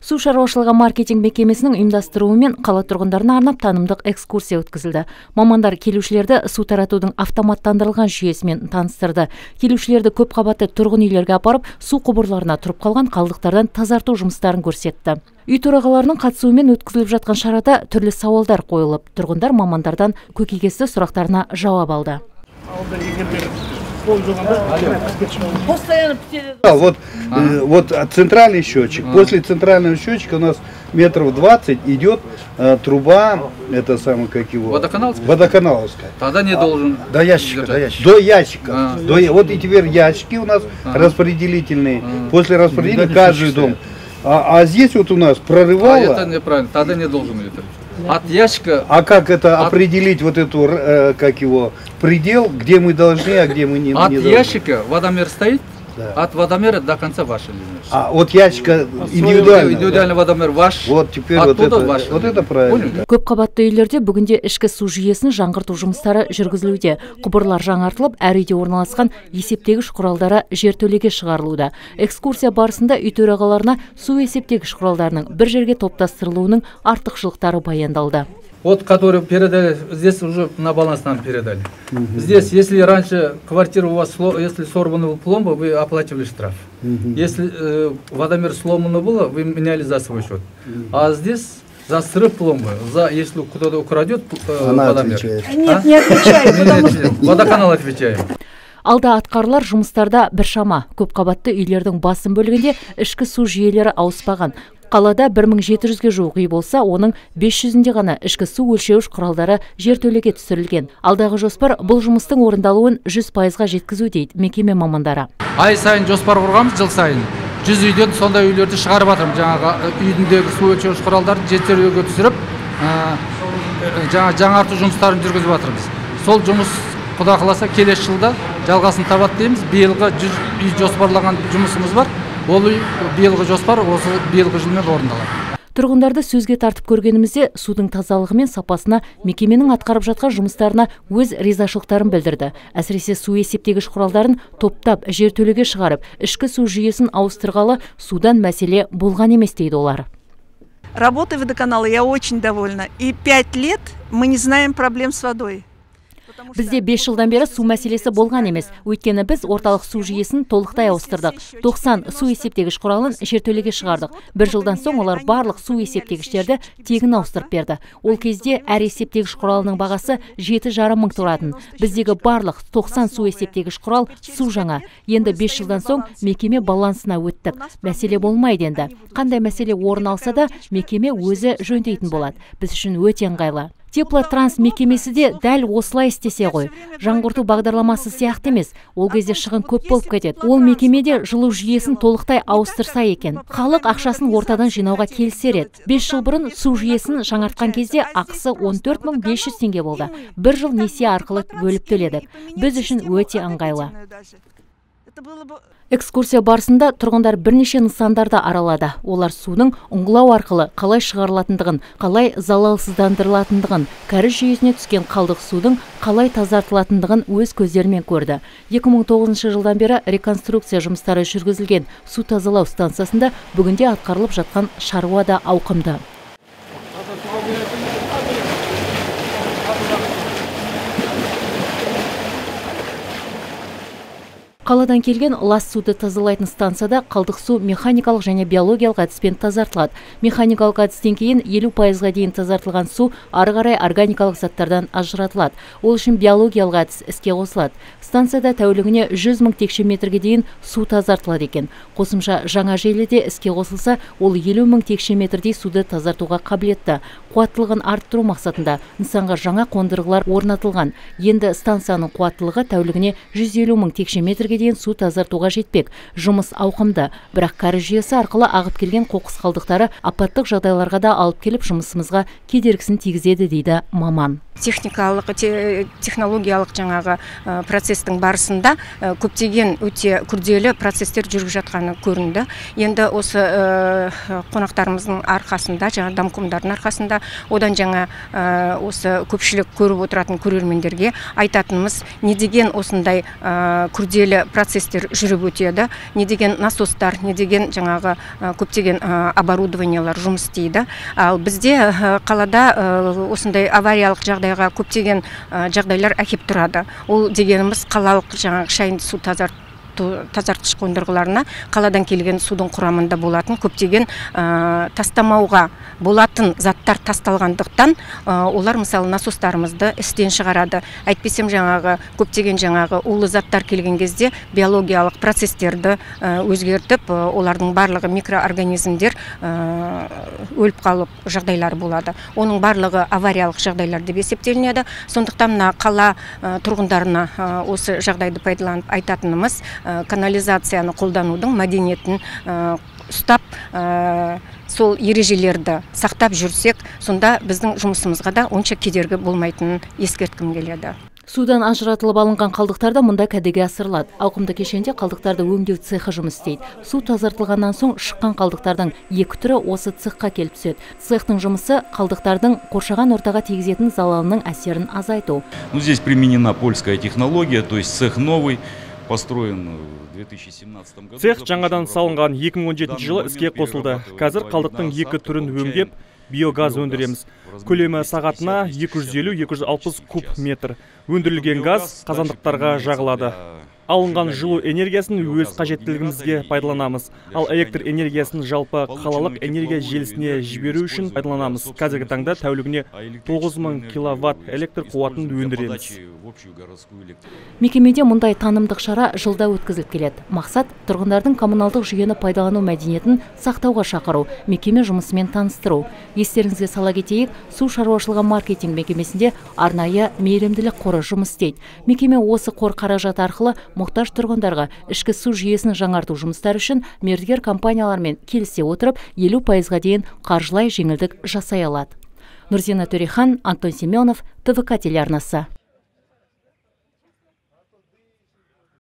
Су шаруашылығы маркетинг мекемесінің ұйымдастыруымен қала тұрғындарына арнап танымдық экскурсия өткізілді. Мамандар келушілерді су таратудың автоматтандырылған жүйесімен таныстырды. Келушілерді көп қабатты тұрғын үйлерге апарып, су құбырларына тұрып қалған қалдықтардан тазарту жұмыстарын көрсетті. Үй төрағаларының қатысуымен өткізіліп жатқан шарада түрлі сауалдар қойылып, тұрғындар мамандардан көкейкесті сұрақтарына жауап алды. Вот, вот центральный счетчик. После центрального счетчика у нас метров 20 идет труба, это самое, как его? Водоканаловская. Водоканаловская. Тогда не должен. До ящика. До ящика. До ящика. Вот и теперь ящики у нас распределительные. После распределения каждый дом. А здесь вот у нас прорывало. А это неправильно, тогда не должен это. От ящика. А как это определить вот эту, как его, предел, где мы должны, а где мы не, от не должны? От ящика водомер стоит, да. От водомера до конца ваша линия. А от ящика индивидуально. Индивидуальный водомер ваш. Вот теперь вот это, ваш. Вот это правильно. Көп қабатты үйлерде бүгінде ішкі су жүйесін жаңғырту жұмыстары жүргізілуде. Құбырлар жаңартылып, әр үйде орналасқан есептегіш құралдары жертөлеге шығарылуда. Экскурсия барысында үй төрағаларына су есептегіш құралдарының бір жерге топтастырылуының артықшылықтары баяндалды. Вот, который передали, здесь уже на баланс нам передали. Здесь, если раньше квартира у вас, если сорвана была пломба, вы оплачивали штраф. Если водомер сломано было, вы меняли за свой счет. А здесь за срыв пломбы, за, если кто-то украдет водомер. Отвечает. Нет, не отвечает. Потому что... Водоканал отвечает. Алда атқарылар жұмыстарда біршама. Көпқабатты үйлердің басым бөлігінде ішкі су жүйелері ауыспаған. Қалада 1700-ге жуық үй болса, оның 500-інде ғана ішкі су өлшеуіш құралдары жертөлеге түсірілген. Алдағы жоспар бұл жұмыстың орындалуын 100%-ға жеткізу дейді мекеме мамандары. Ай сайын жоспар құрғанбыз, жыл сайын. 100 үйден сондай үйлерді шығарып жатырмыз. Жаңағы үйдегі су өлшеуіш құралдарын жертөлеге түсіріп, жаңарту жұмыстарын жүргізіп жатырмыз. Сол жұмыс Құда қаласа келесі жылда жалғасын табады дейміз. Биылғы 100 үй жоспарлаған жұмысымыз бар. Ол үй биылғы жоспар осы биылғы жылмен орындалады. Тұрғындарды сөзге тартып көргенімізде судың тазалығы мен сапасына мекеменің атқарып жатқан жұмыстарына өз ризашылықтарын білдірді. Әсіресе су есептегіш құралдарын топтап жертөлеге шығарып, ішкі су жүйесін ауыстырғалы судан мәселе болған емес дейді олар. Работой водоканала я очень довольна. И 5 лет мы не знаем проблем с водой. Бізде 5 жылдан бері су мәселесі болған емес. Өйткені біз орталық су жүйесін толықтай ауыстырдық. 90 су есептегіш құралын жертөлеге шығардық. Бір жылдан соң олар барлық су есептегіштерді тегін ауыстырып берді. Ол кезде әр есептегіш құралының бағасы 7,5 мың тұратын. Біздегі барлық 90 су есептегіш құрал су жаңа. Енді 5 жылдан соң мекеме балансына өттік. Мәселе болмайды енді. Қандай мәселе орын алса да мекеме өзі жөндейтін болады. Біз үшін өте ыңғайлы. Теплотранс мекемесі де дәл осылай істесе ғой. Жаңғырту бағдарламасы сияқты емес. Ол кезде шығын көп болып кетеді. Ол мекемеде жылу жүйесін толықтай ауыстырса екен. Халық ақшасын ортадан жинауға келісер еді. 5 жыл бұрын су жүйесін жаңартқан кезде ақысы 14 500 теңге болды. Бір жыл несие арқылы бөліп төледік. Біз үшін өте ыңғайлы. Экскурсия барысында тұрғындар бірнеше нысандарды аралады. Олар судың ұңғылау арқылы қалай шығарылатындығын, қалай залалсыздандырылатындығын, кәріз жүйесіне түскен қалдық судың қалай тазартылатындығын өз көздерімен көрді. 2009 жылдан бері реконструкция жұмыстары жүргізілген су тазалау станциясында бүгінде атқарылып жатқан шаруа да ауқымды. Қаладан келген лас суды тазалайтын станцияда қалдық су механикалық және биологиялық әдіспен тазартылады. Механикалық әдістен кейін 50%-ға дейін тазартылған су ары қарай органикалық заттардан ажыратылады. Ол үшін биологиялық әдіс іске қосылады. Станцияда тәулігіне 100 мың текше метрге дейін су тазартылады екен. Қосымша жаңа желі де іске қосылса, ол 50 мың текше метрдей суды тазартуға қабілетті. Қуаттылығын арттыру мақсатында нысанға жаңа қондырғылар орнатылған. Енді станцияның қуаттылығы тәулігіне 150 мың текше метрге дейін су тазартуға жетпек. Жұмыс ауқымды, бірақ кәріз жүйесі арқылы ағып келген қоқыс қалдықтары апаттық жағдайларға да алып келіп жұмысымызға кедергісін тигізеді дейді маман. Техникалық, технологиялық жаңағы процестің барысында көптеген өте күрделі процестер жүріп жатқаны көрінді. Енді осы қонақтарымыздың арқасында, жаңа домкомдардың арқасында, одан жаңа осы көпшілік көріп отыратын көрермендерге айтатынымыз, не деген осындай күрделі күрделі процестер жүріп өтеді. Не деген насостар, не деген жаңағы көптеген оборудованиялар жұмыс істейді. Ал бізде қалада осындай авариялық жағдайға көптеген жағдайлар әкеп тұрады. Ол дегеніміз қалалық жаңағы шайынды су тазартқыш қондырғыларына қаладан келген судың құрамында болатын көптеген тастамауға болатын заттар тасталғандықтан, олар мысалы насостарымызды істен шығарады. Әйтпесем жаңағы көптеген жаңағы улы заттар келген кезде биологиялық процестерді өзгертіп, олардың барлығы микроорганизмдер өліп қалып жағдайлары болады. Оның барлығы авариялық жағдайлар деп есептелінеді. Сондықтан мына қала тұрғындарына осы жағдайды пайдаланып айтатынымыз, канализацияны қолданудың мәдениетін ұстап, сол ережелерді сақтап жүрсек, сонда біздің жұмысымызға да онша кедергі болмайтынын ескерткім келеді. Судан ажыратылып алынған қалдықтар да мұнда кәдеге асырылады. Ауқымды кешенде қалдықтарды өңдеу цехы жұмыс істейді. Су тазартылғаннан соң шыққан қалдықтардың екі түрі осы цехқа келіп түседі. Цехтың жұмысы қалдықтардың қоршаған ортаға тигізетін залалының әсерін азайту. Ну, здесь применена польская технология, то есть цех новый, построен в 2017 году. Цех жаңадан салынған, 2017 жылы іске қосылды. Қазір қалдықтың екі түрін өңдеп, биогаз өндіреміз. Көлемі сағатына 250-260 куб метр. Өндірілген газ қазандықтарға жағылады. Алынған жылу энергиясын өз қажеттілігімізге пайдаланамыз. Ал электр энергиясын жалпы қалалық энергия желісіне жіберу үшін пайдаланамыз. Қазіргі таңда тәулігіне 9000 киловатт электр қуатын өндіреміз. Мекемеде мұндай танымдық шара жылда өткізіліп келеді. Мақсат – тұрғындардың коммуналдық жүйені пайдалану мәдениетін сақтауға шақыру, мекеме жұмысымен таныстыру. Естеріңізге сала кетейік, су шаруашылығы маркетинг мекемесінде арнайы мейірімділік қоры жұмыс істейді. Мекеме осы қор қаражаты арқылы мұқтаж тұрғындарға ішкі су жүйесін жаңарту жұмыстары үшін мердігер компаниялармен келісе отырып, 50%-ға дейін қаржылай жеңілдік жасай алады. Нұрзина Төрехан, Антон Семенов, ТВК телеарнасы.